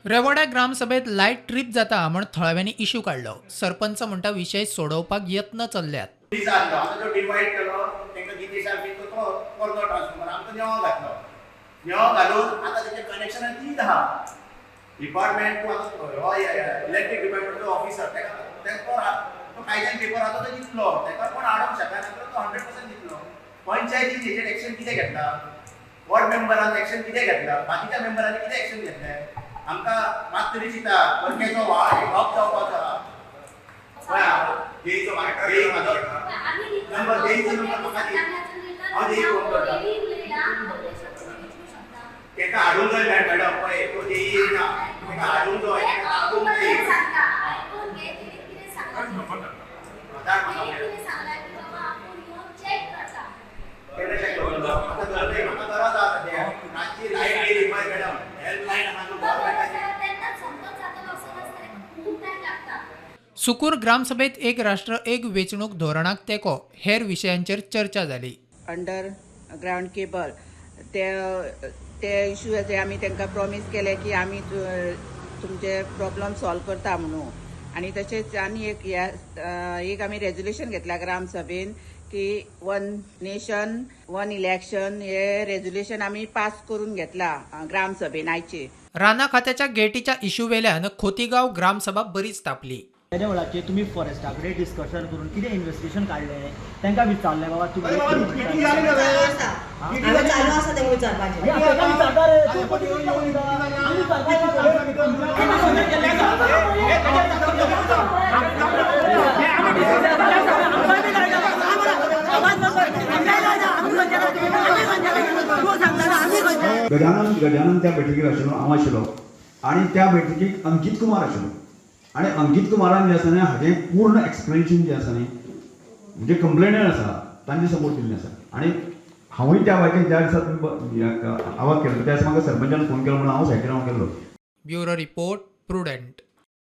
रेवोड्या ग्रामसभेत light trip जाता म्हण थळाव्यांनी इश्यू काडलो. सरपंच म्हणटा विशय सोडोवपाक यत्न चल्ल्यात. फ्रीज हाडलो, आतां तो डिवायड केलो तांकां गितेशाक बी तो पोरनो ट्रान्सफॉर्मर आमकां नेवो घातलो. नेवो घालून आतां तेजें कनेक्शनान तीत आहा. डिपार्टमेंट तूं आतां हो इलेक्ट्रीक डिपार्टमेंटचो ऑफिसर ताका ताका तो कायद्यान पेपर आसा तो दितलो, ताका कोण आडोवंक शकना, तो 100% दितलो. पंचायतीन हेजेर एक्शन कितें घेतला? वॉर्ड मेंबरान एक्शन कितें घेतला? बाकीच्या मेंबरांनी कितें एक्शन घेतलें? आमकां मात तरी चिंता वर्केचो व्हाळ हब जावपाचो आहा. जेईचो जेई म्हाजो नंबर, जेईचो नंबर म्हाका दी, हांव जेई फोन करता. तेका हाडूंक जाय मॅडम, पळय तो जेई येयना, तेका हाडूंक जाय, तेका दाखोवंक जाय. धाड म्हाका केन्ना चॅक करून आतां गरज, म्हाका गरज आहा सद्या. रातची लायट गेली पळय मॅडम, हेल्पलायन आहा न्हू गव्हर्मेंटाची. सुकूर ग्रामसभेत एक राष्ट्र एक वेंचणूक धोरणाक तेंको हेर विशयांचेर चर्चा जाली. अंडर ग्रावंड केबल ते ते इशू आमी तांकां प्रॉमीस केले की आमी तुमचे प्रॉब्लम सॉल्व करता म्हणून. आनी तशेंच आनी एक ह्या एक आमी रेजोल्युशन घेतला ग्रामसभेन की वन नेशन वन इलेक्शन हे रेजोल्युशन आमी पास करून घेतला ग्रामसभेन आयचे. राना खात्याच्या गेटीच्या इश्यू वेल्यान खोतीगांव ग्रामसभा बरीच तापली. तेज्या वेळाचेर तुमी फॉरेस्टा कडेन डिस्कशन करून कितें इन्वेस्टिगेशन काडलें, तांकां विचारलें बाबा तुमी चालू आसा, हांवें चालू आसा तेंका विचारपाचें. ताका विचारता रे, तूं पयलीं कितें उलयता? आमी विचारता. गजानन गजानन त्या बैठकीक आशिल्लो, हांव आशिल्लो आनी त्या बैठकीक अंकीत कुमार आशिल्लो. आनी अंकीत कुमारान जें आसा न्ही हाजें पूर्ण एक्सप्लेनेशन जें आसा न्ही, म्हणजे कंप्लेनर आसा तांचे समोर दिल्लें आसा. आनी हांवूय त्या वाटेन ज्या दिसा तुमी आवाज केल्लो त्या दिसा म्हाका सरपंचान फोन केलो म्हणून हांव सायटीर हांव गेल्लो. Bureau report, Prudent.